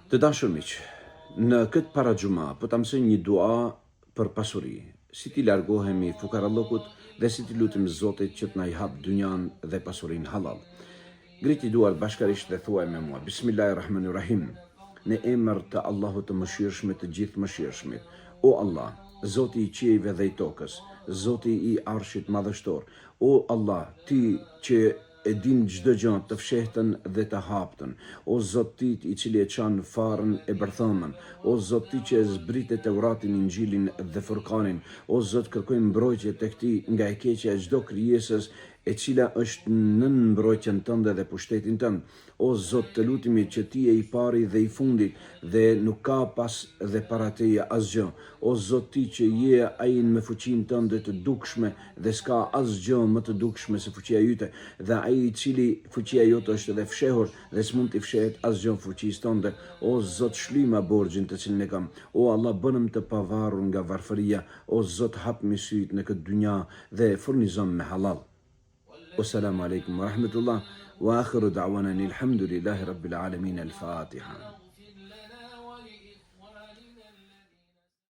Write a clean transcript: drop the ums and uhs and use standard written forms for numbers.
Të dashur miq, në këtë paraxhuma po ta mësoj një dua për pasuri, si t'i largohemi fukarallëkut dhe si t'i lutim Zotit që të na i hapë dynjanë dhe pasurinë hallall. Ngriti duart bashkarisht dhe thuaj me mua, Bismillahirrahmanirrahim. Në emër të Allahut të Mëshirshmit të Gjithëmëshirshmit. O Allah, Zoti i qiejve dhe i tokës, Zoti i Arshit Madhështor, o Allah, Ti që e din çdo gjë, të fshehtën dhe të haptën. O Zot Ti i cili e çan farën e bërthamën, o Zot Ti që e zbrite Teuratin, Inxhilin dhe Furkanin, o Zot kërkoj mbrojtje tek Ti nga e keqja e çdo krijesës e cila është nën mbrojtjen Tënde dhe pushtetin Tënd. O Zot të lutemi që Ti je i pari dhe i fundit dhe nuk ka pas dhe para Teje asgjë. O Zot Ti që je Ai me fuqinë Tënde të dukshme dhe s'ka asgjë më të dukshme se fuqia Jyte dhe Ai i cili fuqia Jote është edhe fshehur dhe s'mund t'i fshehet asgjë fuqisë Tënde. O Zot shlyma borxhin të cilin e kam. O Allah bënëm të pavarur nga varfëria. O Zot hapmi sytë në këtë dynja dhe furnizom me hallall. Wassalamu alejkum wa rahmetullah wa akhiru da'wana anil hamdulillahi rabbil alamin el fatiha.